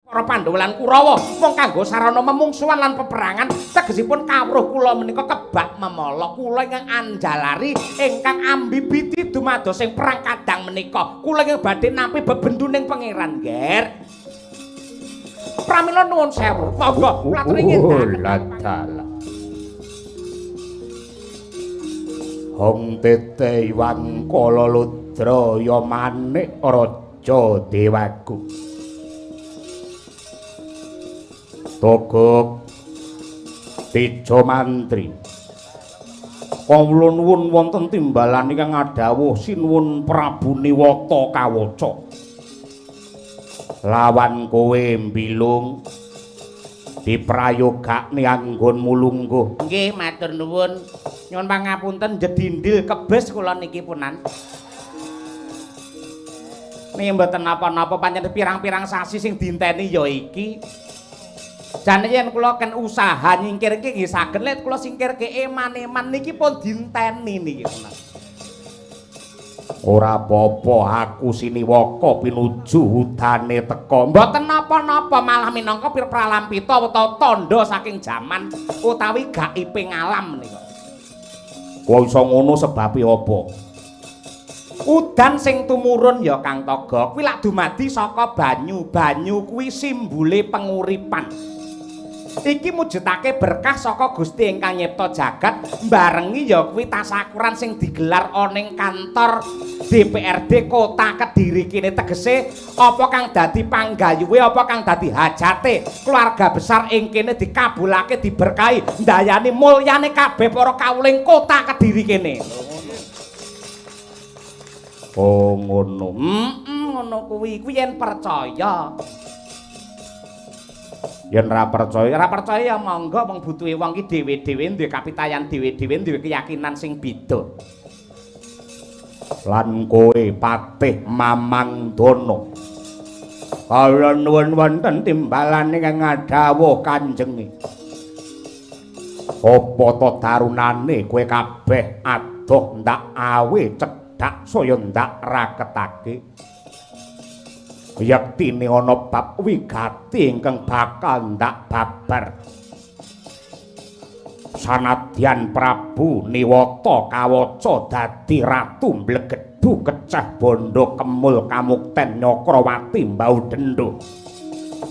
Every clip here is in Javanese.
Para Pandhawa lan Kurawa mung kanggo sarana memungsuhan lan peperangan. Tegesipun kawruh kula menika kebak memala. Kula ingkang anjalari ingkang ambibiti dumados ing perang kadang menika. Kula ingkang badhe nampi bebenduning pangeran, Ger. Pramila nuwun sewu. Monggo kula aturi ngendakaken. Hong tete iwang kala ludra ya manik raja dewaku. Togok Tejo Mantri. Kawula nuwun wonten timbalan ingkang ngadhawuh sinuwun Prabu Niwata Kawaca. Lawan kowe mbilung diprayogakne anggonmu lungguh. Nggih, matur nuwun. Nyuwun pangapunten jedindil kebes kula niki punan. Niki mboten napa-napa, pancen pirang-pirang sasi sing dinteni ya iki. Jane yen kula ken usaha nyingkirke nggih saged, lek kula singkirke eman-eman niki pun dinteni niki punan. Ora apa-apa, aku siniwaka pinuju udane teka. Mboten napa-napa, malah minangka pralampita utawa tandha saking jaman utawi gaibing alam nika. Kok iso ngono sebabe apa? Udan sing tumurun ya Kang Toga, kuwi lak dumadi saka banyu. Banyu kuwi simbole penguripan. Iki mujudake berkah saka Gusti ingkang nyipta jagat, barengi ya kuwi tasakuran sing digelar ana ing kantor DPRD Kota Kediri kene. Tegese apa kang dadi panggayuwe, apa kang dadi hajate keluarga besar ing kene dikabulake, diberkahi, ndayani mulyane kabeh para kawula ing Kota Kediri kene. Oh ngono. Ngono kuwi. Kuwi yen percaya. Yen ora percaya, ora percaya ya monggo, wong butuhe wong ki dhewe-dhewe, duwe kapitayan dhewe-dhewe, duwe keyakinan sing beda. Lan kowe Patih Mamang Dono. Kala nuwun wonten timbalan ingkang ngadhawuh kanjenge. Apa ta darunane kowe kabeh adoh ndak awe cedhak saya ndak raketake. Yektine ana bab wigati ingkang bakal ndak babar. Sanadyan Prabu Niwata Kawaca dadi ratu mblegedhu keceh bondo kemul kamukten Nyakrawati mbau dendo.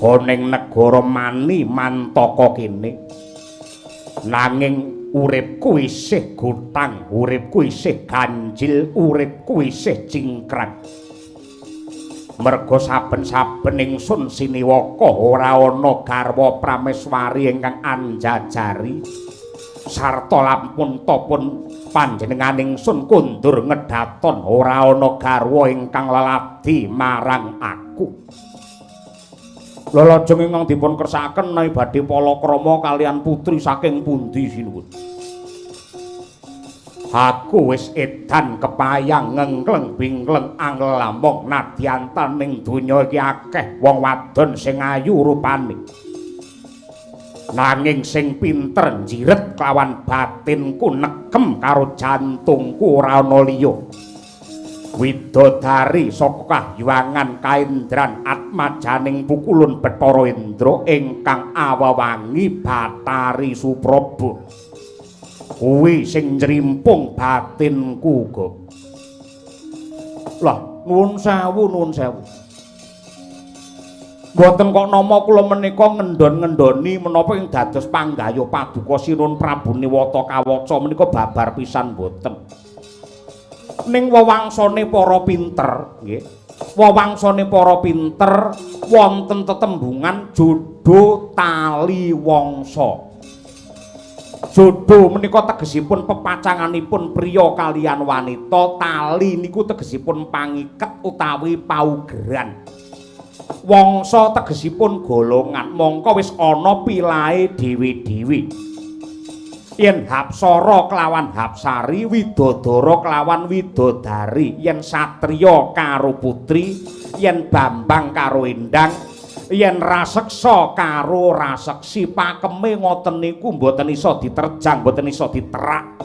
Oning negara mani mantaka kene. Nanging uripku isih gutang, uripku isih ganjil, uripku isih cingkrang. Merga saben-saben ingsun siniwaka ora ana garwa prameswari ingkang anjajari sarta lampun topun panjenengan ingsun kundur ngedhaton ora ana garwa ingkang leladi marang aku. Lelajeng ingkang dipun kersakaken menawi badhe palakrama kalian putri saking pundi sinuwun? Aku wis edan kepayang ngengkleng bingkleng anglamong nadyantan ning donya iki akeh wong wadon sing ayu rupane. Nanging sing pinter njiret kelawan batinku nekem karo jantungku ora ana liya. Widodari saka kahyangan kaendran atmajaning pukulun Bathara Indra ingkang awewangi Bathari Supraba. Kuwi sing njrimpung batinku uga. Lah, nuwun sewu, nuwun sewu. Mboten kok nama kula menika ngendon-ngendoni menapa ing dados panggayuh paduka Sinuwun Prabu Niwata Kawaca menika babar pisan mboten. Ning wewangsane para pinter, nggih. Wewangsane para pinter wonten tetembungan jodho tali wangsa. Jodho menika tegesipun pepacanganipun priya kalian wanita, tali niku tegesipun pangiket utawi paugeran. Wangsa tegesipun golongan, mongko wis ana pilahe dhewe-dhewe. Yen Hapsara kelawan Hapsari, Widodara kelawan Widodari, yen satriya karo putri, yen Bambang karo Endang, yen raseksa karo raseksi, pakeme ngoten niku mboten iso diterjang, mboten iso diterak.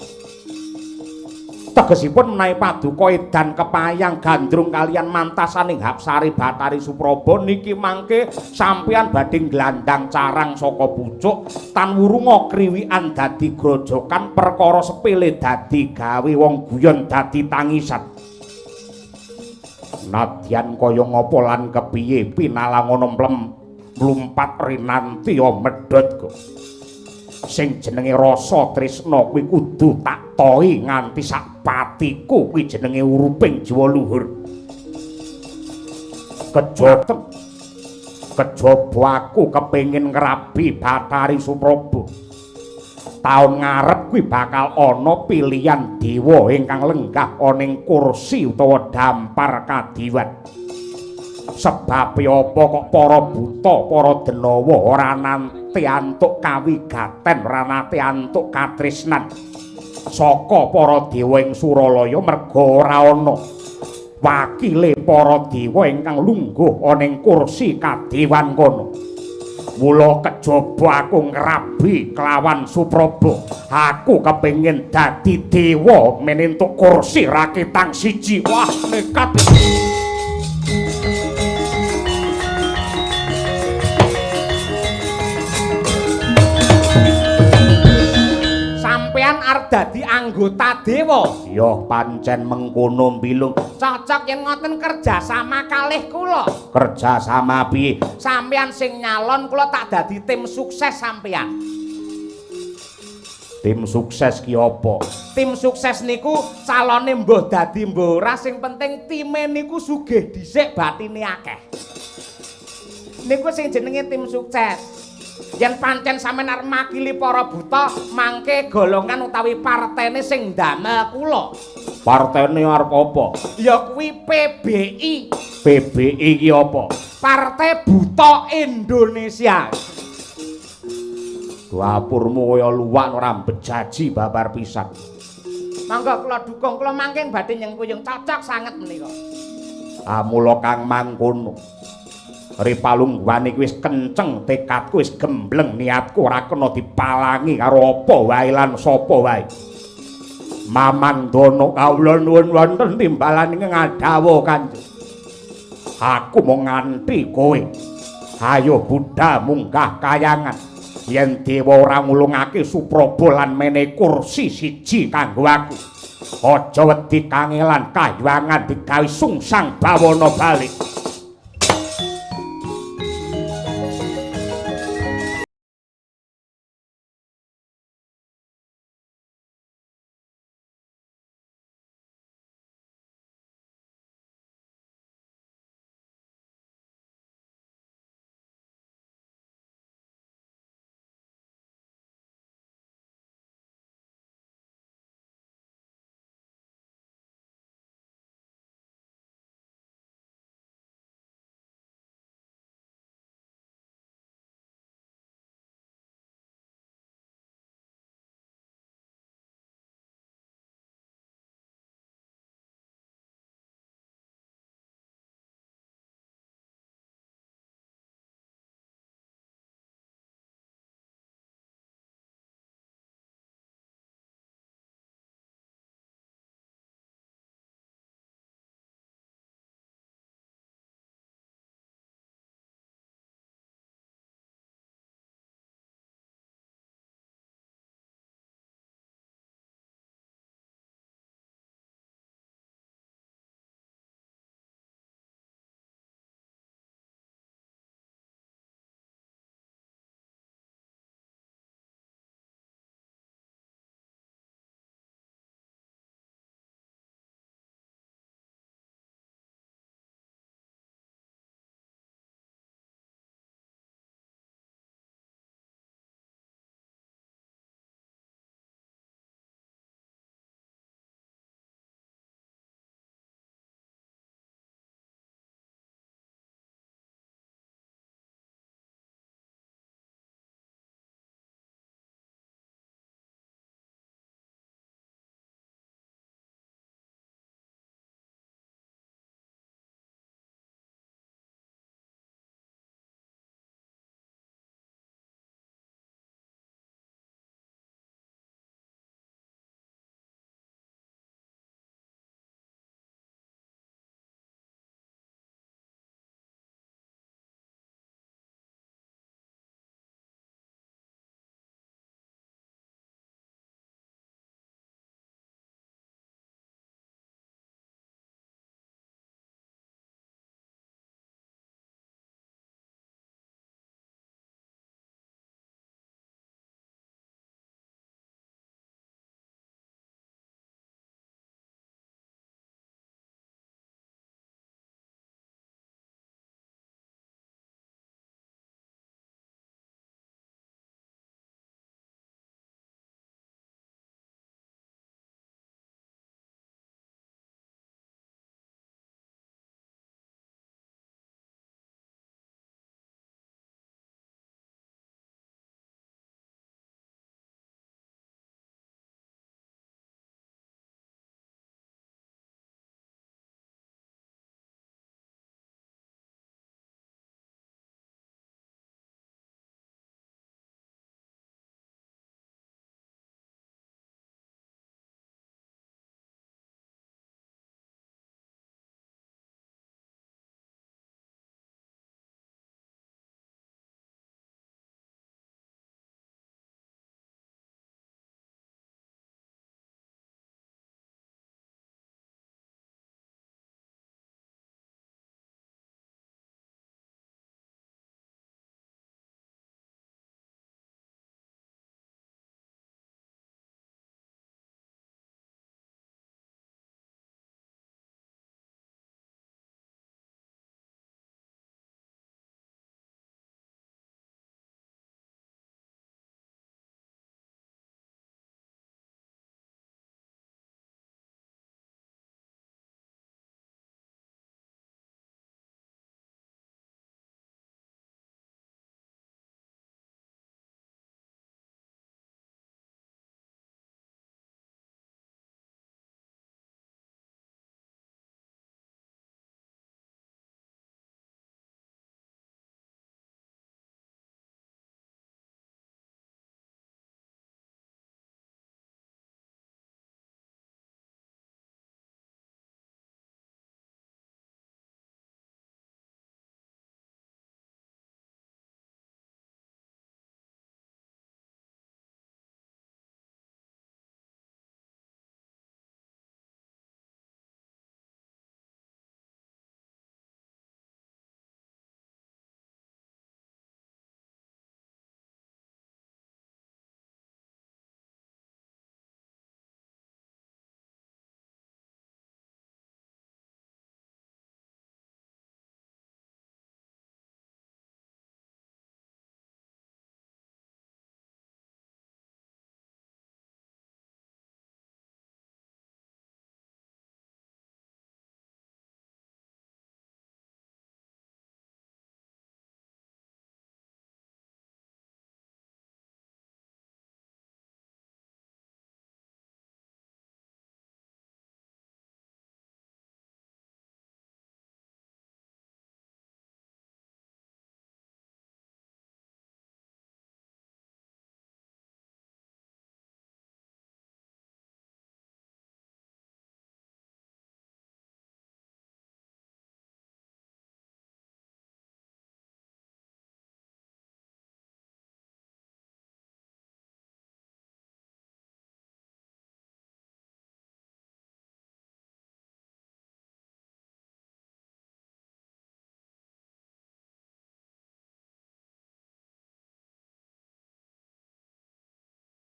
Tegesipun menawi paduka edan kepayang gandrung kalian mantasaning Hapsari Bathari Supraba niki mangke sampeyan badhe nglandang carang saka pucuk tan wurunga kriwikan dadi grojokan perkara sepele dadi gawe wong guyon dadi tangisan. Nadyan kaya ngapa lan kepiye pinalangono mlumpat rinantiya medhot kok. Sing jenenge rasa tresna kuwi kudu tak toi nganti sak patiku kuwi jenenge uruping jiwa luhur. Kejaba kejaba aku kepengin ngrabi Bathari Supraba. Taun ngarep kuwi bakal ana pilihan dewa ingkang lenggah ana ing kursi utawa dampar kadiwan. Sebabe apa kok para buta, para denawa ora nate antuk kawigaten, ora nate antuk katresnan saka para dewa ing Suralaya merga ora ana wakile para dewa ingkang lungguh ana ing kursi kadewan kono. Mula kejaba aku ngrabi kelawan Supraba, aku kepengin dadi dewa men entuk kursi raketang siji. Wah, nekat. Sampeyan arep dadi anggota dewa. Ya pancen mengkono mbilung. Cocok yen ngoten kerjasama kalih kula. Kerjasama piye? Sampeyan sing nyalon kula tak dadi tim sukses sampeyan. Tim sukses ki apa? Tim sukses niku calone mbuh dadi mbuh ora, sing penting time niku sugih dhisik batine akeh. Niku sing jenenge tim sukses. Yen pancen sampeyan arep makili para buta, mangke golongan utawi partene sing ndamel kula. Partene arep apa? Ya kuwi PBI. PBI ki apa? Partai Buta Indonesia. Dapurmu kaya luwak ora bejaji babar pisan. Monggo kula dukung, kula mangke badhe nyengkuyung, cocok sanget menika. Amula kang mangkono. Ripalungguhan iki wis kenceng tekadku, wis gembleng niatku, ora kena dipalangi karo apa wae lan sapa wae. Mamangdono kawula nuwun wonten timbalan ing ngadhawuh Kanjeng. Aku mung nganti kowe. Ayo budhal munggah kayangan. Yen dewa ora ngulungake Supraba lan menehi kursi siji kanggo aku. Aja wedi kangelan kahyangan digawe sungsang bawana balik.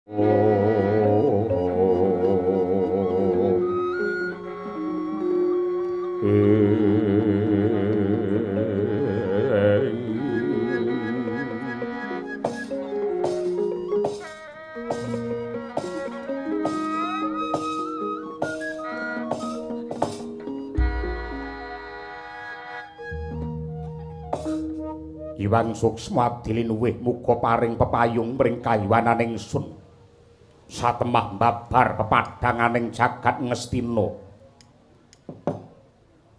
Iwan suksma dilinuwih muga paring pepayung mring kayuwanan ingsun. Satemah babar pepadhanganing jagat Ngastina.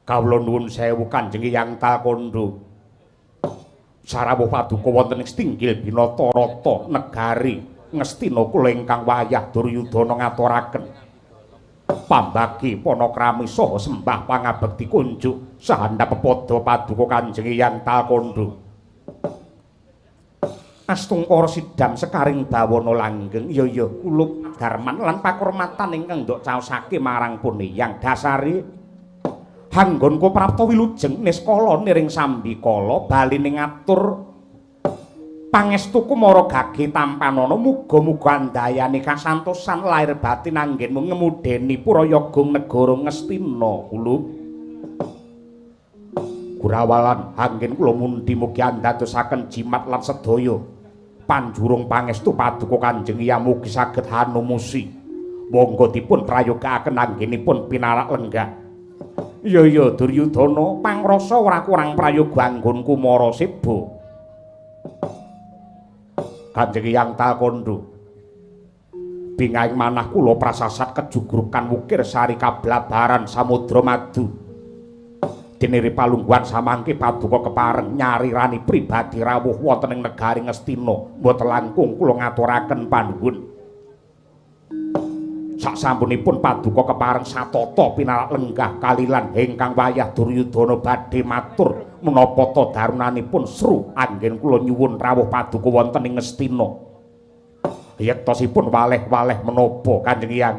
Kawula nuwun sewu Kanjeng Hyang Talkandha. Sarawuh paduka wonten ing Stinggil Binata Rata negari Ngastina kula ingkang wayah Duryudana ngaturaken pambagi panakrami saha sembah pangabekti kunjuk sahandhap pepada paduka Kanjeng Hyang Talkandha. Astungkara sidam sekaring bawana langgeng. Iya iya kulup darman lan pakurmatan ingkang ndok caosake marang pun Hyang dasare hanggonku prapta wilujeng niskala niring sambikala baline ngatur pangestuku mara gage tampanana muga-muga andayani kasantosan lahir batin anggenmu ngemudeni purayagung negara Ngastina kulup. Gurawalan anggen kula mundi mugi andadosaken jimat lan sedaya panjurung pangestu paduka Kanjeng Hyang mugi saged hanumusi. Monggo dipun prayogakaken anggenipun pinarak lenggah. Iya iya Duryudana, pangrasa ora kurang prayoga anggonku mara seba. Kanjeng Hyang Talkandha. Bingahing manah kula prasasat kejugrukan wukir sari kablabaran samudra madu. Diniri palungguhan samangke paduka kepareng nyarirani pribadi rawuh wonten ing negari Ngastina mboten langkung kula ngaturaken panuwun. Sasampunipun paduka kepareng satata pinarak lenggah kalilan ingkang wayah Duryudana badhe matur menapa ta darunanipun sru anggen kula nyuwun rawuh paduka wonten ing Ngastina. Yektosipun waleh-waleh menapa Kanjeng Hyang?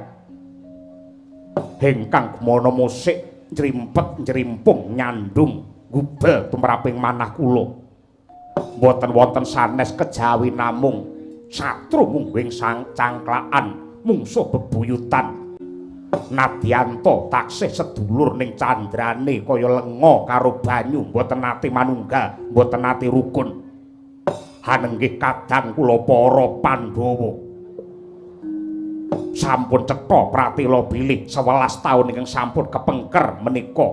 Ingkang gumana musik njrimpet njrimpung nyandung gubel tumraping manah kula. Mboten wonten sanes kejawi namung satru mungguing sang cangklakan mungsuh bebuyutan. Nadyanta taksih sedulur ning candrane kaya lenga karo banyu, mboten nate manunggal, mboten nate rukun. Hanenggih kadang kula para Pandhawa. Sampun cetha pratela bilih 11 taun ingkang sampun kepengker menika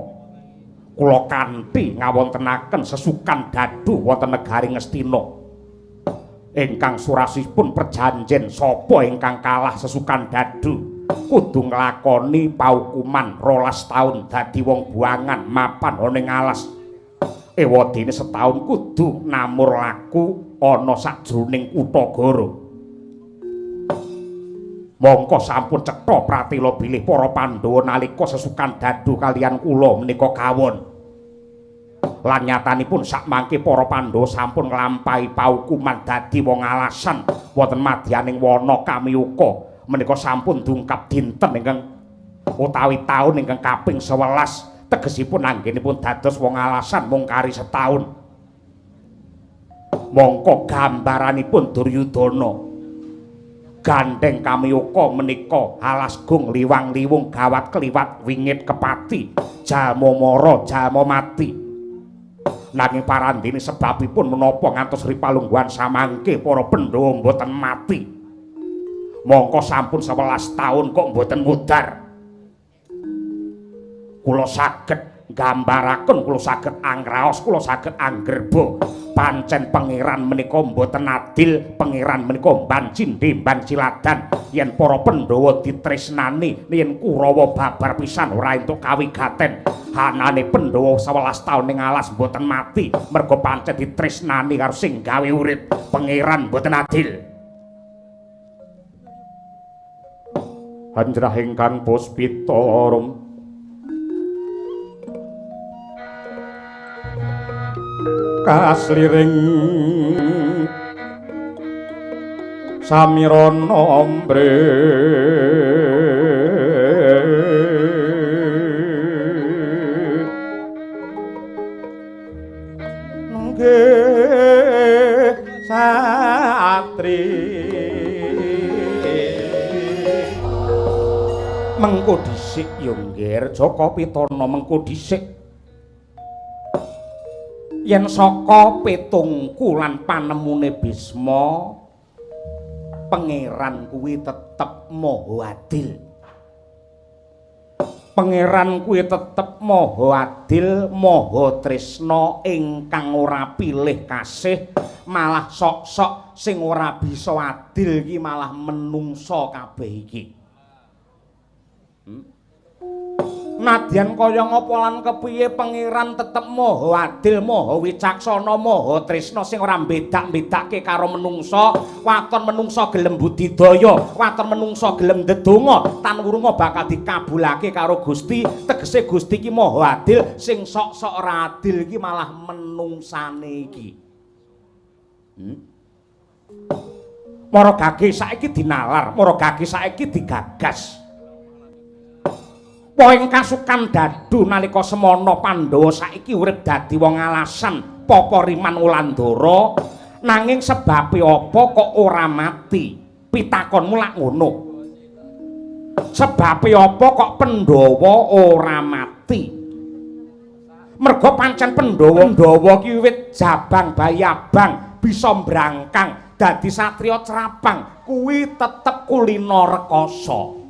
kula kanthi ngawontenaken sesukan dadu wonten negari Ngastina ingkang surasipun perjanjen sapa ingkang kalah sesukan dadu kudu nglakoni paukuman 12 taun dadi wong buangan mapan ana ing alas. Ewadene setaun kudu namur laku ana sajroning kutha Goro. Mongko sampun cetha pratela bilih para Pandhawa nalika sesukan dadu kaliyan kula menika kawon. Lan nyatanipun sakmangke para Pandhawa sampun nglampahi paukuman dadi wong alasan wonten madyaning wana Kamiyuka menika sampun dungkap dinten ingkang utawi taun ingkang kaping 11 tegesipun anggenipun dados wong alasan mung kari setaun. Mongko gambaranipun Duryudana gandeng Kamiyuka menika alas gung liwang-liwung gawat kliwat wingit kepati jalma mara jalma mati. Nanging parandene sebabipun menapa ngantos ripalungguhan samangke para Pandhawa mboten mati. Mongko sampun 11 taun kok mboten mudhar. Kula saged nggambaraken, kula saged angraos, kula saged anggerba. Pancen pangeran menika mboten adil, pangeran menika mban cindhe mban ciladan. Yen para Pandhawa ditresnani, yen Kurawa babar pisan ora entuk kawigaten. Hanane Pandhawa 11 taun ning alas mboten mati, merga pancen ditresnani karo sing gawe urip. Pangeran mboten adil. Hanjrah ingkang puspita rum kasliring samirana ombre nggih satri. Mengko dhisik ya Ngger Jaka Pitana, mengko dhisik. Yen saka petungku lan panemune Bisma, pangeran kuwi tetep maha adil. Pangeran kuwi tetep maha adil, maha tresna ingkang ora pilih kasih, malah sok-sok sing ora bisa adil iki malah menungsa kabeh iki. Nadyan kaya ngapa lan kepiye pangeran tetep maha adil, maha wicaksana, maha tresna sing ora mbedak-mbedake karo menungsa. Waton menungsa gelem budidaya, waton menungsa gelem ndedonga, tan wurunga bakal dikabulake karo Gusti. Tegese Gusti iki maha adil, sing sok-sok ora adil iki malah menungsane iki. Mara gage saiki dinalar, mara gage saiki digagas. Poing kasukan dadu nalika semana Pandhawa saiki urip dadi wong alasan poporiman Wulandara, nanging sebabe apa kok ora mati? Pitakonmu lak ngono. Sebabe apa kok Pandhawa ora mati? Merga pancen Pandhawa ki wiwit jabang bayi abang bisa mbrangkang dadi satriya crapang, kuwi tetep kulina rekasa.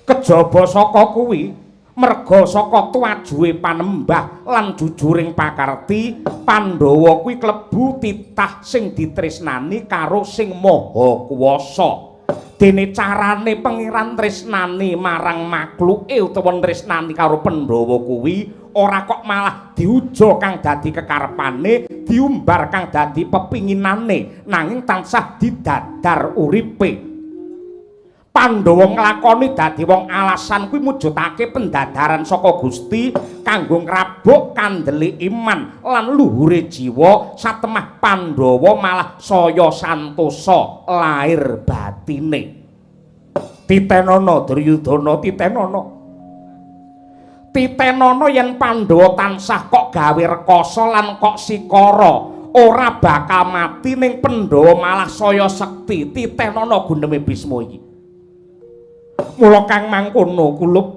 Kejaba saka kuwi, merga saka tuwajuhe panembah lan jujuring pakarti, Pandhawa kuwi klebu titah sing ditresnani karo sing maha kuwasa. Dene carane pangeran tresnani marang makhluke utawa tresnani karo Pandhawa kuwi ora kok malah diuja kang dadi kekarepane, diumbar kang dadi pepinginane, nanging tansah didadar uripe. Pandhawa nglakoni dadi wong alasan kuwi mujudake pendadaran saka Gusti kanggo ngrabuk kandele iman lan luhure jiwa satemah Pandhawa malah saya santosa lair batine. Titenana Duryudana, titenana. Titenana yen Pandhawa tansah kok gawe rekasa lan kok sikara, ora bakal mati ning Pandhawa malah saya sekti. Titenana gundeme Bisma iki. Mula kang mangkono kulup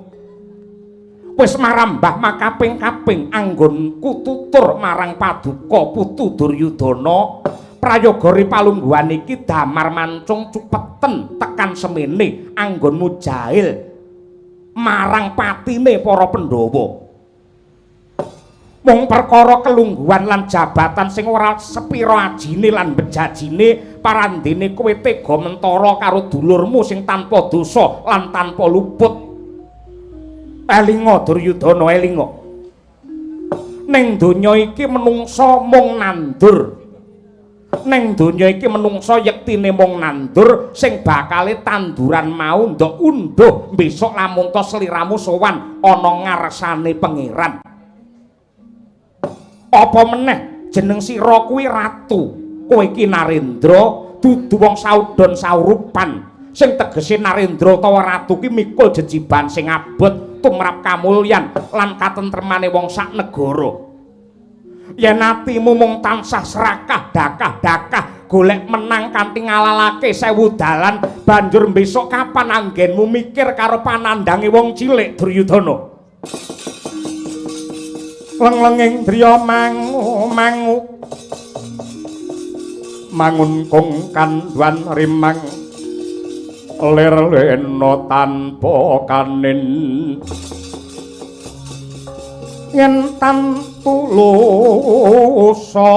wis marambah makaping-kaping anggonku tutur marang paduka putu Duryudana, prayoga ri palungguhan iki damar mancung cupeten tekan semene anggonmu jahil marang patine para Pandhawa. Mung perkara kelungguhan lan jabatan sing ora sepira ajine lan bejajine, parandene kowe tega mentara karo dulurmu sing tanpa dosa lan tanpa luput. Elinga Duryudana, elinga. Ning donya iki menungsa mung nandur. Ning donya iki menungsa yektine mung nandur sing bakale tanduran mau ndok unduh besok lamun to sliramu sowan ana ngarsane pangeran. Apa meneh jeneng sira kuwi ratu, kowe iki Narendra dudu wong saudon saurupan sing tegese Narendra utawa ratu ki mikul jejiban sing abot tumrap kamulyan lan katentremane wong sak negara. Yen atimu mung tansah serakah dakah-dakah golek menang kanthi ngalalake sewu dalan, banjur besok kapan anggenmu mikir karo panandange wong cilik Duryudana? Lenglenging driya mangu mangu mangun kung kandhuan rimang lir lena tanpa kanin yen tan tulusa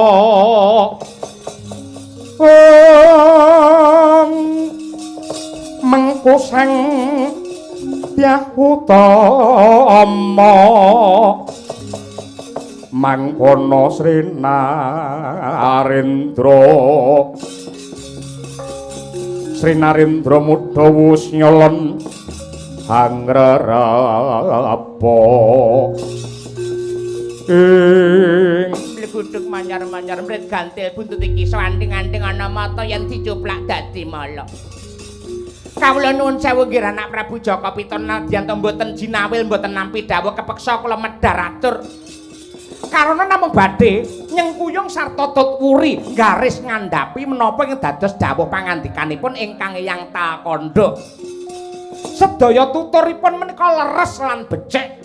mengko sang Dyah Utama mangkono Sri Narendra. Sri Narendra mudha wus nyolon hangrerapa ing mleguduk manyar-manyar mrit gantil buntut iki swanting-anting ana mata yen dicuplak dadi mala. Kawula nuwun sewu nggih anak Prabu Jaka Pitana, nadyan to mboten jinawil mboten nampi dawuh kepeksa kula medhar atur. Karana namung badhe nyengkuyung sarta tut wuri garis ngandhapi menapa ing dados dawuh pangandikanipun ingkang Eyang Talkandha. Sedaya tuturipun menika leres lan becik.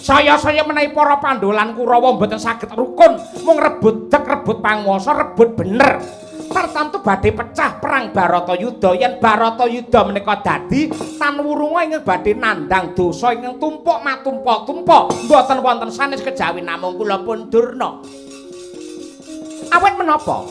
Saya-saya menawi para Pandhawa lan Kurawa mboten saged rukun, mung rebut dek, rebut panguwasa, rebut bener. Tartamtu badhe pecah perang Baratayuda. Yen Baratayuda menika dadi tan wurunga ingkang badhe nandhang dosa ingkang tumpuk matumpa-tumpa, mboten wonten sanes kejawi namung kula pun Durna. Awit menapa?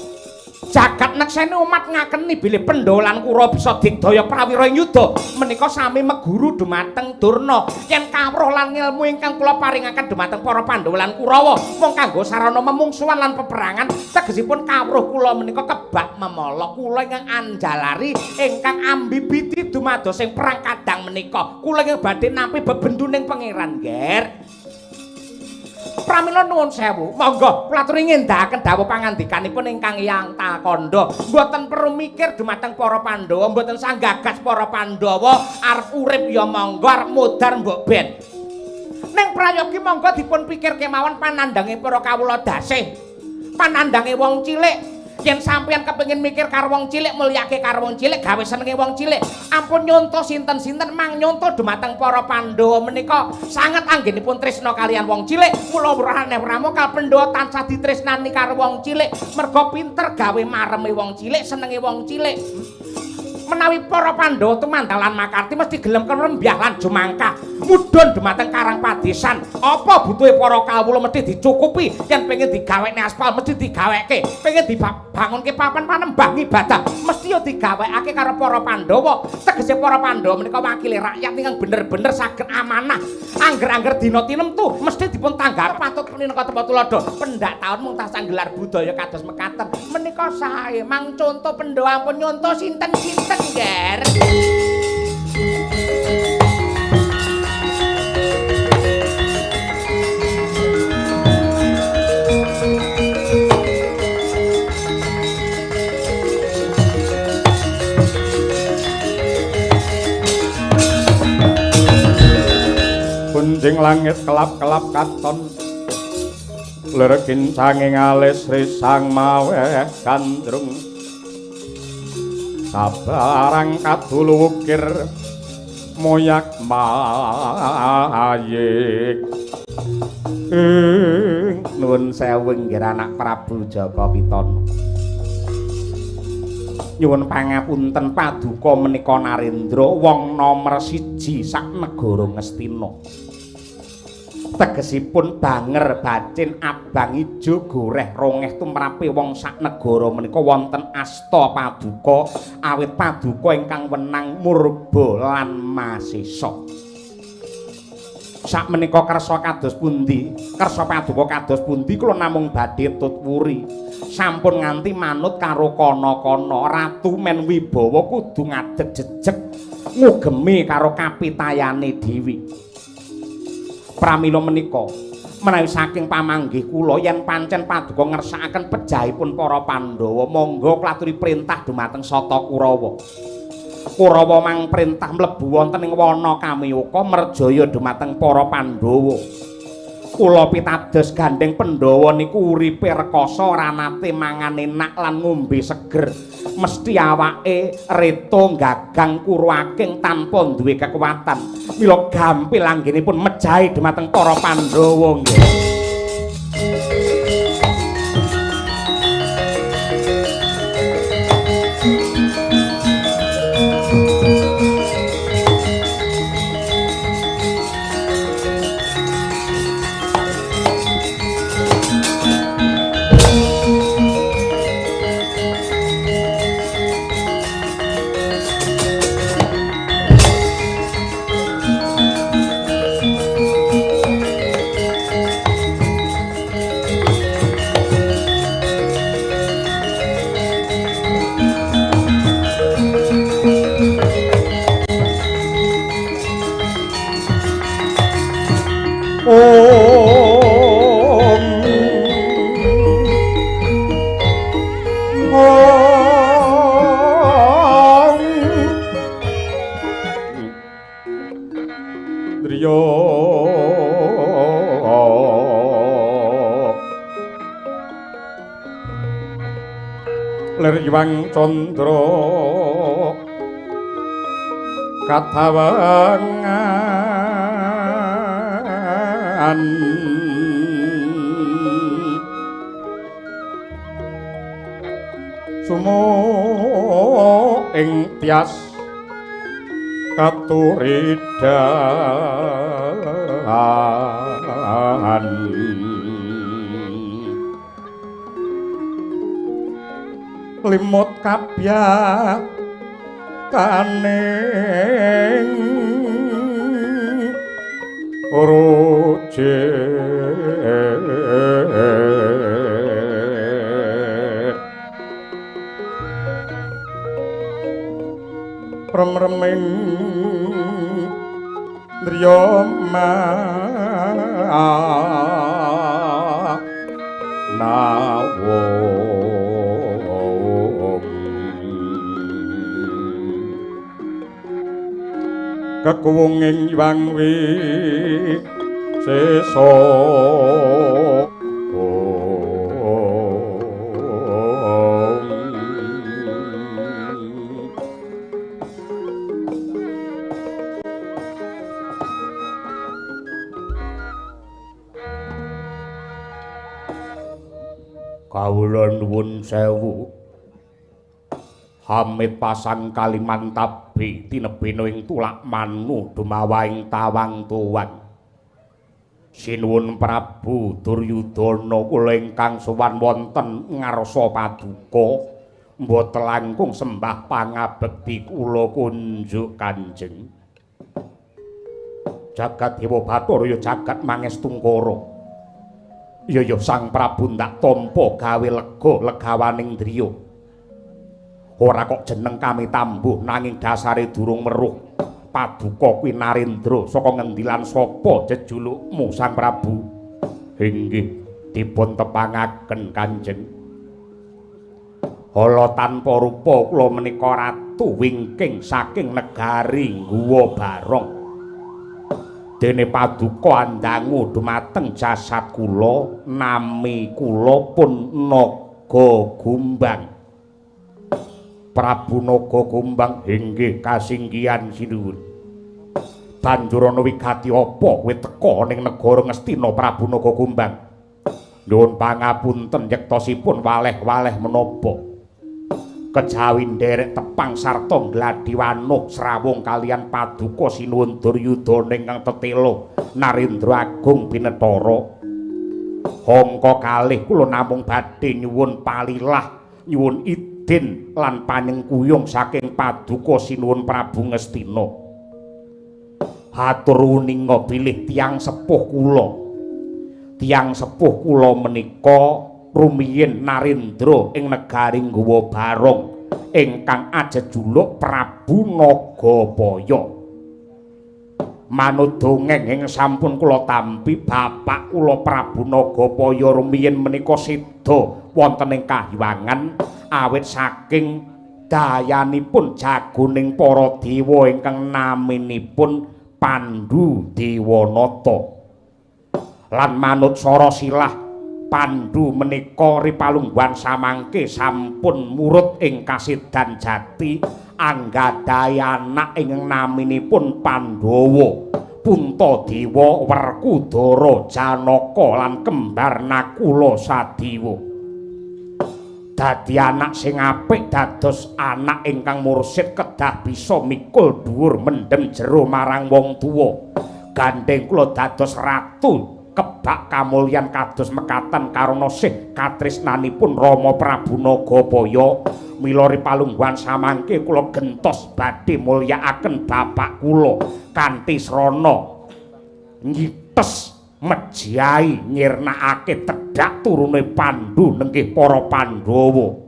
Jagat nekseni umat ngakeni bilih Pandhawa lan Kurawa bisa digdaya prawira ing yuda menika sami meguru dumateng Durna. Yen kawruh lan ngilmu ingkang kula paringaken dumateng para Pandhawa lan Kurawa mung kanggo sarana memungsuhan lan peperangan, tegesipun kawruh kula menika kebak memala. Kula ingkang anjalari ingkang ambibiti dumados ing perang kadang menika, kula ingkang badhe nampi bebenduning pangeran, Nger. Pramila nuwun sewu, monggo kula aturi ngendhaken dawuh pangandikanipun ingkang Hyang Takandha. Mboten perlu mikir dumateng para Pandhawa, mboten sanggagas para Pandhawa, arep urip ya monggo, arep modar mbok ben. Ning prayogi monggo dipun pikir kemawon panandhange para kawula dasih, panandhange wong cilik. Yen sampeyan kepengin mikir karo wong cilik, mulyake karo wong cilik, gawe senenge wong cilik, ampun nyonto sinten-sinten, mang nyonto dumateng para Pandhawa menika sanget anggenipun tresna kaliyan wong cilik. Mula ora mokal Pandhawa tansah ditresnani karo wong cilik, merga pinter gawe mareme wong cilik, senenge wong cilik. Menawi para Pandhawa tumandang lan makarti mesti gelem krembyah lan jumangkah mudhun dumateng karang padesan. Apa butuhe para kawula mesti dicukupi. Yen pengen digawekne aspal mesti digaweke, pengen dibangunke papan panembah ngibadah mesti ya digawekake karo para Pandhawa. Tegese para Pandhawa menika wakile rakyat ingkang bener-bener saged amanah. Angger-angger dina tinemtu mesti dipun tanggap patut minangka tempat tuladha. Pendak taun mung tansah nggelar budaya kados mekaten menika sae. Mang conto Pandhawa ampun nyonto sinten-sinten, Nger. Kunjing langit kelap-kelap katon, lir kincange alis risang maweh gandrung, sabarang kadulu wukir moyak mayik. Nuwun sewu nggih anak Prabu Jaka Pitana. Nyuwun pangapunten paduka menika Narendra wong nomer 1 sak negara Ngastina. Tegesipun banger bacin abang ijo goreh rongeh tumrape wong sak negara menika wonten asta paduka, awit paduka ingkang wenang murba lan masesa. Sak menika kersa kados pundi? Kersa paduka kados pundi kula namung badhe tutwuri. Sampun nganti manut karo kana-kana, Ratu men wibawa kudu ngadeg jejeg ngugemi karo kapitayane dhewe. Pramila menika menawi saking pamanggih kula yen pancen paduka ngersakaken pejahipun para Pandhawa, monggo klaturi perintah dumateng Sata Kurawa. Kurawa mang perintah mlebu wonten ing wana Kamiyuka merjaya dumateng para Pandhawa. Kula pitados gandheng Pandhawa niku uripe rekasa, ora nate mangan enak lan ngombe seger. Mesti awake reto gagang kuru aking tanpa duwe kekuatan. Mila gampil anggenipun mejahi dumateng para Pandhawa nggih. Lir Hyang Candra Katawangan sumo ing tias katuridan limut kabyakaning rujit remreming driya nawung kekuwunging Hyang Wisesa. Kawula nuwun sewu. Hamid pasang Kalimantabi tinebena ing tulak manu dumawahing tawang tuwan. Sinuwun Prabu Duryudana kula ingkang sowan wonten ngarsa paduka mboten langkung sembah pangabekti kula kunjuk Kanjeng. Jagat Dewa Bathara ya jagat mangestungkara. Ya ya Sang Prabu ndak tampa gawe lega legawaning driya. Ora kok jeneng kami tambuh nanging dasare durung weruh. Paduka kuwi Narendra saka ngendi lan sapa jejulukmu Sang Prabu? Inggih dipun tepangaken Kanjeng. Hala tanpa rupa kula menika ratu wingking saking negari Guwa Barong. Dene paduka andangu dumateng jasad kula, nami kula pun Naga Gumbang. Prabu Naga Gumbang inggih kasinggihan sinuwun. Banjur ana wigati apa kowe teka ning negara Ngastina Prabu Naga Gumbang? Nyuwun pangapunten yektosipun waleh-waleh menapa. Kejawi nderek tepang sarta gladi wanuh srawung kalian paduka sinuwun Duryudana ingkang tetela Narendra Agung Binethara. Angka kalih kula namung badhe nyuwun palilah, nyuwun idin lan panyengkuyung saking paduka sinuwun Prabu Ngastina. Hatur uninga bilih tiyang sepuh kula. Tiyang sepuh kula menika rumiyin Narendra ing negari Guwa Barong ingkang ajejuluk Prabu Nagapaya. Manut dongeng ing sampun kula tampi, bapak kula Prabu Nagapaya rumiyin menika seda wonten ing kahyangan awit saking dayanipun jagoning para dewa ingkang naminipun Pandu Dewanata. Lan manut sara silah Pandu menika ripalungguhan samangke sampun murut ing kasedan jati anggadhahi anak ingkang naminipun Pandhawa, Puntadewa, Werkudara, Janaka lan kembar Nakula Sadewa. Dadi anak sing apik dados anak ingkang mursid kedah bisa mikul dhuwur mendhem jero marang wong tuwa. Gandheng kula dados ratu kebak kamulyan kados mekaten karana sih katresnanipun Rama Prabu Nagapaya. Mila ripalungguhan samangke kula gentos badhe mulyakaken bapak kula kanthi srana nyites mejahi nyirnakake tedhak turune Pandu nenggih para Pandhawa.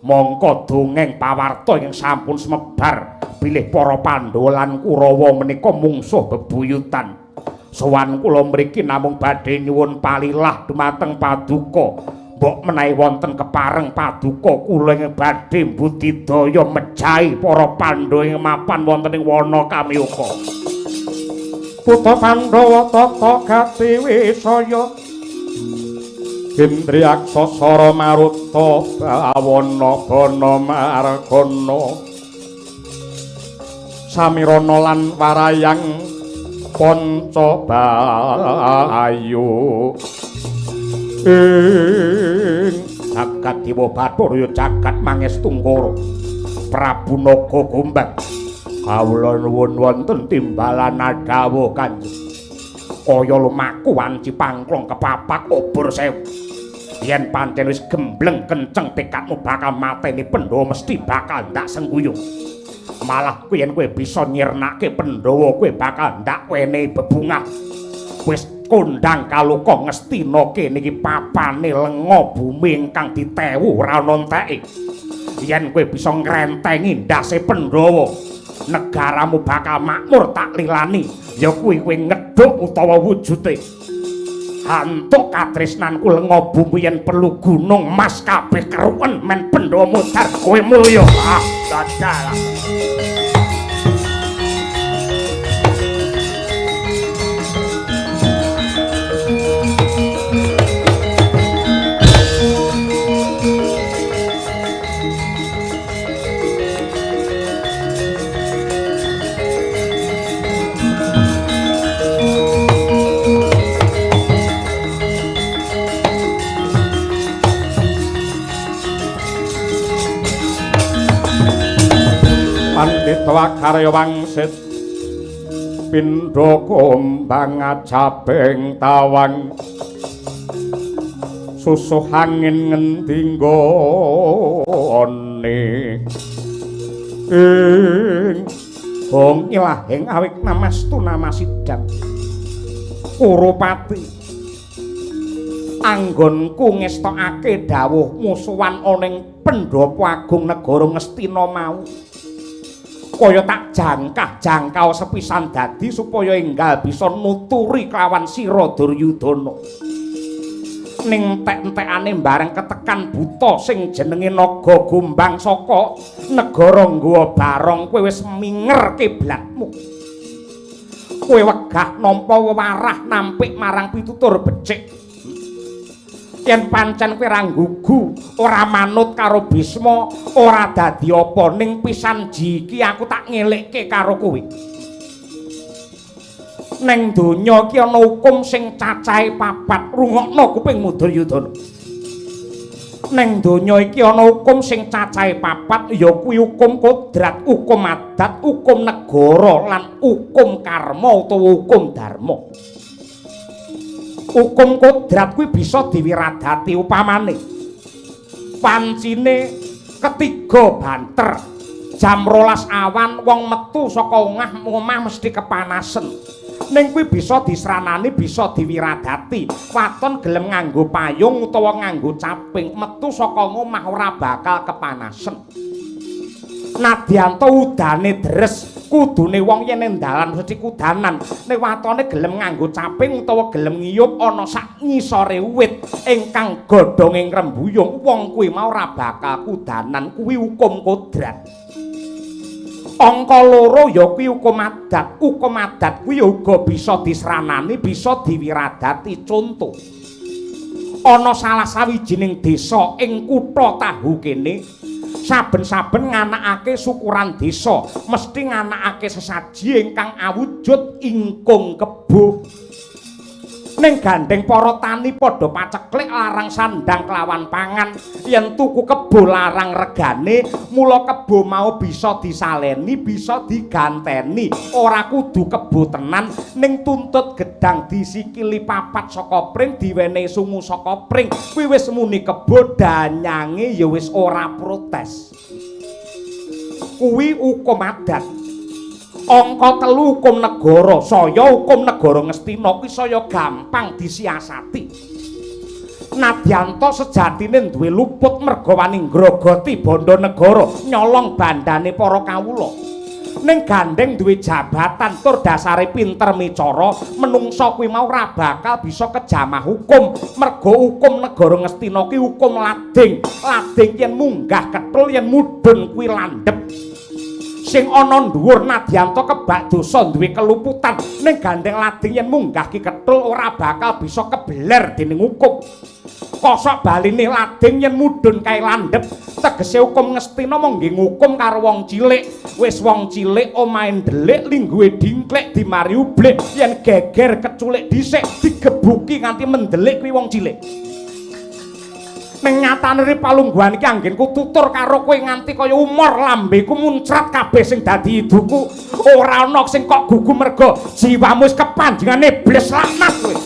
Mongko dongeng pawarta ingkang sampun semebar bilih para Pandhawa lan Kurawa menika mungsuh bebuyutan. Sowan kula mriki namung badhe nyuwun palilah dumateng paduka. Mbok menawi wonten kepareng paduka kula ingkang badhe mbudidaya mejahi para Pandhawa ing mapan wonten ing wana Kamyaka. Putra Pandhawa tata gati wisaya Indriyaksa sara maruta bawana bana margana Samirana lan warayang Panca Bayu ing jagat Dewa Bathara jagat Mangestungkara Prabu Naga Gombang kawula nuwun wonten timbalan dawuh Kanjeng kaya lumaku wanci pangklong kepapak obor sewu yen pancen wis gembleng kenceng tekadmu bakal mateni Pandhawa mesti bakal ndak sengkuyung malah kuwi yen kowe bisa nyirnake Pandhawa kowe bakal ndak wenehi bebungah wis kondang kaloka Ngastina kene iki papane lenga bumi ingkang ditewu ora ana enteke yen kowe bisa ngrentengi ndase Pandhawa negaramu bakal makmur tak lilani ya kuwi kowe ngedhuk utawa wujude hantuk katresnanku lenga bumi yen perlu gunung mas kabeh keruwen men Pandhawa mudhar kowe mulya ah dadah. Pandhita Karya wangsit pindha kumbang ajabing tawang susuh angin ngendi nggone ing hong ilahing awik namastu namasidam Kurupati anggonku ngestokake dawuh musuhan ana ing Pendhapa Agung Negara Ngastina mau kaya tak jangkah-jangkau sepisan dadi supaya enggal bisa nuturi kelawan sira Duryudana. Ning entek-entekane bareng ketekan buta sing jenenge Naga Gombang saka negara Ngguwa Barong kowe wis minger kiblatmu. Kowe wegah nampa wewarah nampik marang pitutur becik. Yen pancen kowe ora nggugu, ora manut karo Bisma, ora dadi apa ning pisan ji iki aku tak ngelekke karo kowe. Neng donya iki ana hukum sing cacahe papat, rungokno kupingmu Duryudana. Neng donya iki ana hukum sing cacahe papat, ya kuwi hukum kodrat, hukum adat, hukum negara lan hukum karma utawa hukum dharma. Hukum kodrat kuwi bisa diwiradati upamane pancine ketiga banter jam 12 awan wong metu saka omah mesti kepanasen ning kuwi bisa disranani bisa diwiradati waton gelem nganggo payung utawa nganggo caping metu saka omah ora bakal kepanasen. Nadyanto udane deres kudune wong yen ning dalan mesti kudanan nek watone gelem nganggo caping utawa gelem ngiyup ana sak ngisore wit ingkang godhonge ngrembuyung wong kuwi mau ora bakal kudanan kuwi hukum kodrat. Angka loro ya kuwi hukum adat. Hukum adat kuwi uga bisa disranani bisa diwiradati. Conto ana salah sawijining desa ing kutha Tahu kene saben-saben nganakake syukuran desa mesti nganakake sesaji ingkang awujud ingkung kebo. Ning gandeng para tani padha paceklik larang sandang kelawan pangan yen tuku kebo larang regane mula kebo mau bisa disaleni bisa diganteni ora kudu kebo tenan ning tuntut gedang disikili papat saka pring diwenehi sungu saka pring kuwi wis muni kebo danyange ya wis ora protes. Kuwi hukum adat. Angka telu hukum negara, saya hukum negara Ngastina kuwi saya gampang disiasati. Nadyanto sejatine duwe luput merga wani ngrogoti bondo negara, nyolong bandane para kawula. Ning gandeng duwe jabatan tur dasare pinter micara, menungsa kuwi mau ora bakal bisa kejamah hukum. Merga hukum negara Ngastina kuwi hukum lading. Lading yen munggah ketul yen mudhun kuwi landhep. Sing ana dhuwur nadyanto kebak dosa duwe keluputan ning gandeng lading yen munggah ki ketul ora bakal bisa kebeler dening hukum. Kosok baline lading yen mudhun kae landhep, tegese hukum Ngastina mung nggih ngukum karo wong cilik. Wis wong cilik omahe ndelik, lingguhe dingklik dimari ublik, yen geger keculik dhisik digebuki nganti mendelik kuwi wong cilik. Ning nyatane ri palungguhan iki anggenku tutur karo kowe nganti kaya umur lambeku muncrat kabeh sing dadi iduku, ora ana sing kok gugu merga jiwamu wis kepanjengan iblis laknat kowe.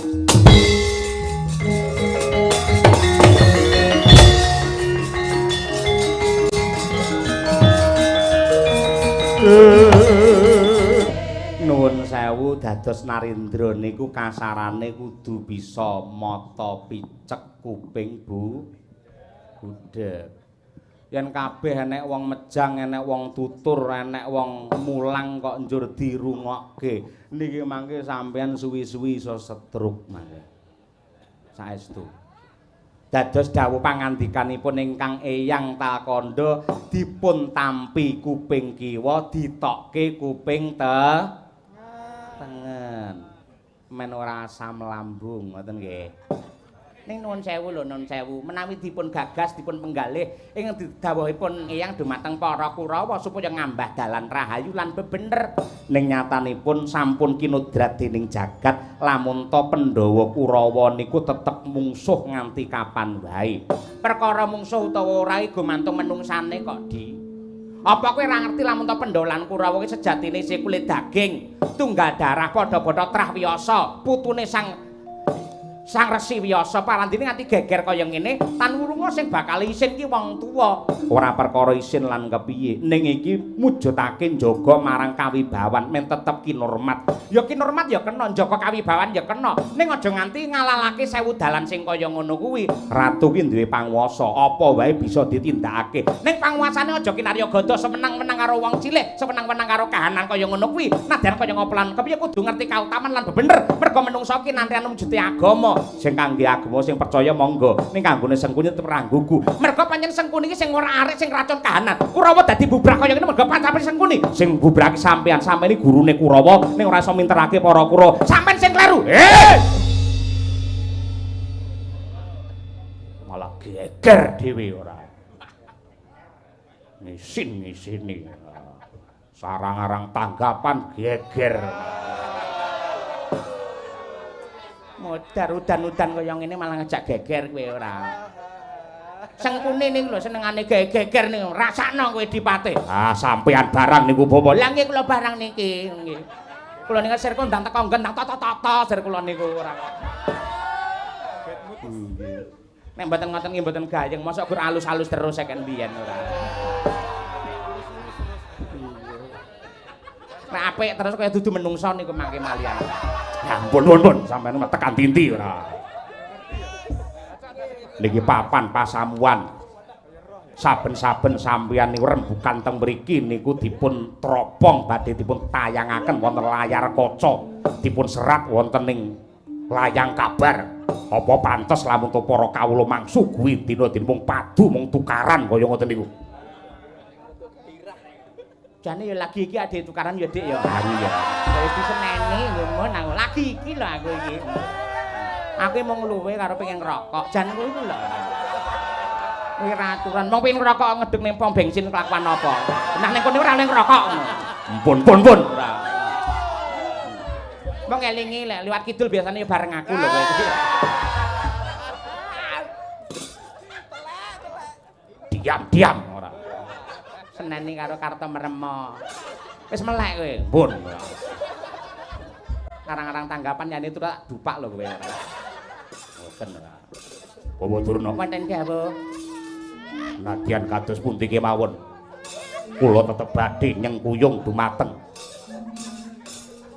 Nuwun sewu dados Narendra niku kasarane kudu bisa mata picek kuping bu budheg. Yen kabeh enek wong mejang, enek wong tutur, enek wong mulang kok njur dirungokke, niki mangke sampean suwi-suwi iso stroke mangke. Saestu. Dados dawuh pangandikanipun ingkang Eyang Talkandha dipun tampi kuping kiwa, ditokke kuping tengen. Men ora asam lambung, ngoten nggih. Ning nuwun sewu lho, nuwun sewu. Menawi dipun gagas, dipun penggalih ing dawuhipun Eyang dumateng para Kurawa supaya ngambah dalan rahayu lan bebener. Ning nyatanipun sampun kinodrat dening jagat, lamun ta Pandhawa Kurawa niku tetep mungsuh nganti kapan wae. Perkara mungsuh utawa ora iki gumantung menungsane kok, Di. Apa kowe ora ngerti lamun ta Pandhawa lan Kurawa iki sejatine isih kulit daging, tunggal darah padha-padha trah wiyasa, putune Sang Resi Wiyasa parandine nganti geger kaya ngene, tan wurunga sing bakal isin ki wong tuwa. Ora perkara isin lan kepiye, ning iki mujudake njaga marang kawibawan men tetep kinurmat. Ya kinurmat ya kena, njaga kawibawan ya kena, ning aja nganti ngalalake sewu dalan sing kaya ngono kuwi. Ratu ki duwe panguwasa, apa wae bisa ditindakake. Ning panguwasane aja kinarya ganda semenang-menang karo wong cilik, semenang-menang karo kahanan kaya ngono kuwi. Nadyan kaya ngopo lan kepiye kudu ngerti kautaman lan bebener, merga menungsa ki nantian wujude agama. Sing kangge agama sing percaya monggo, ning kanggone Sengkuni tetep ra nggugu. Merga pancen Sengkuni iki sing ora arik, sing racun kahanan. Kurawa dadi bubrah kaya ngene merga pancen Sengkuni. Sing bubrah ki sampean, sampean iki gurune Kurawa ning ora iso minterake para Kurawa. Sampean sing kleru. Malah geger dhewe ora. Ngisin-ngisini. Sarang-arang tanggapan geger. Modar udan-udan kaya ngene malah ngejak geger kowe ora. Sengkune niku lho senengane geger niku, rasakno kowe dipate. Ah, sampean barang niku apa? Lah nggih kula barang niki nggih. Kula niku sir kondang teko nggendang tata-tata sir kula niku ora. Nggih. Nek mboten ngoten nggih mboten gayeng, mosok gur alus-alus terus seken biyen ora. Nek apik terus kaya dudu menungso niku mangke malian. Ya ampun, pun, pun, sampean tekan tinti ora. Niki papan pasamuan. Saben-saben sampeyan niku rembukan teng mriki niku dipun tropong badhe dipun tayangaken wonten layar kaca, dipun serat wonten ing layang kabar. Apa pantes lamun to para kawula mangsu kuwi dina-dina mung padu mung tukaran kaya ngoten niku. Jane ya lagi iki ade tukaran ya Dik ya. Ha iya. Wis diseneni ngomong aku lagi iki lho aku iki. Aku mung luwe karo pengen ngerokok. Jan kuwi lho. Kuwi raturan mung pengen ngerokok ngedeg ning pom bensin kelakuan apa. Nah ning kono ora oleh ngerokok ngono. Pun pun pun. Ora. Mung elingi lek liwat kidul biasane ya bareng aku lho kowe. Diam-diam ora. Seneni karo karto meremo. Wis melek kowe. Pun. Arang-arang tanggapan yane itu tak dupak lho kowe. Boten ora. Bawa Durna. Wonten dawuh. Nadyan kados pundi kemawon. Kula tetep badhe nyengkuyung dumateng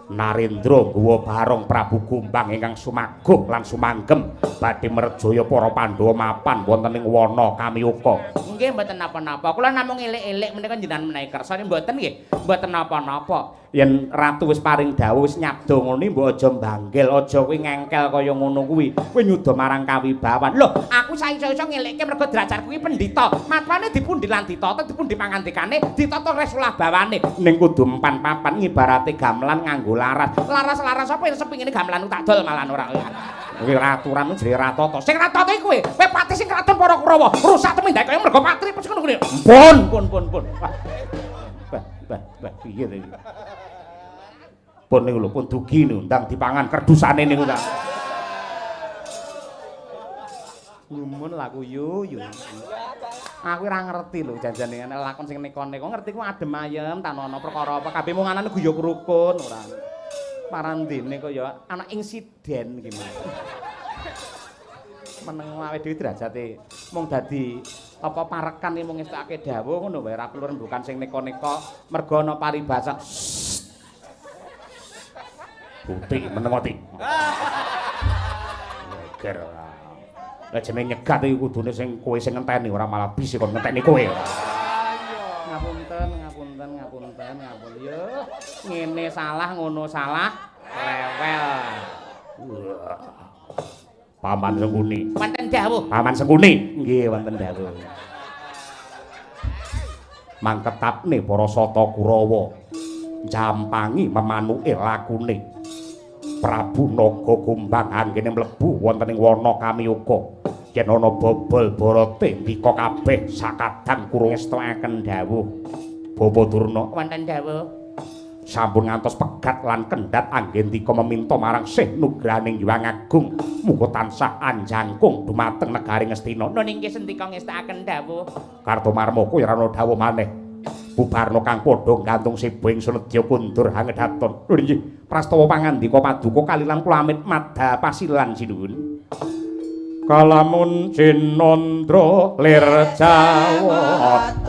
Narendra nggawa barong Prabu Gombang ingkang sumaguh lan sumanggem badhe merjaya para Pandhawa mapan wonten ing wana Kamiyuka. Nggih mboten napa-napa. Kula namung elik-elik menika njenengan menawi kersa mboten nggih. Mboten napa-napa. Yen ratu wis paring dawuh wis nyabda ngono mbok aja mbanggel, aja kowe ngengkel kaya ngono kuwi. Kowe nyuda marang kawibawan. Lho, aku saiso-iso ngelekke mergo derajatku kuwi pendhita. Matwane dipundi lan ditata, dipundi pangandikane, ditata resulah bawane. Ning kudu empan papan ngibarate gamelan nganggo laras. Laras-laras apa yang sepingine gamelan tak dol malah ora. Kuwi aturan jere ratata. Sing ratata iki kowe. Kowe pati sing kraton para Kurawa. Rusak tumindak kaya mergo patri wis ngono kuwi. Pun, pun, pun, pun. Wah. Bah, bah, bah, piye to iki? Pun niku lho, pun dugi niku ndang dipangan kerdusane niku ta. Gumun laku yu yu. Aku ora ngerti lho janjane nek lakon sing neko-neko ngerti ku adem ayem tan ana perkara apa kabeh mung anane guyub rukun ora. Parandene kok ya ana insiden iki. Meneng awake dhewe derajate mung dadi apa parekan iki mung ngestokake dawuh ngono wae ora perlu rembukan sing neko-neko mergo ana paribasan. Butik meneng ati. Geger. Lah jenenge nyegat iki kudune sing kowe sing ngenteni ora malah bis kon ngenteni kowe. Ngapunten, ngapunten, ngapunten, ngapunten. Yo, ngene salah ngono salah, rewel. Paman Sengkuni. Wonten dawuh. Paman Sengkuni. Nggih, wonten dawuh. Mangketapne para sata Kurawa jampangi memanuke lakune Prabu Naga Kumbang anggene mlebu wonten ing wana Kamiyuka. Yen ana bobol barate ndika kabeh sakadang kurung Ngestokaken dawuh. Bapa Durna Wonten dawuh. sampun ngantos pegat lan kendhat anggendika meminta marang Sih Nugrahaning Hyang Agung muga tansah anjangkung dumateng negari Ngastina. Nun inggih sendika ngestakaken dawuh. Kartomarma kuwi ora ana dawuh maneh. Bubarna kang padha gantung sibo ing sunedya kundur hangedaton. Lho inggih, prastawa pangandika paduka kalilan kula amit madha pasilan sinuwun. Kalamun Cinandra lir Jawa.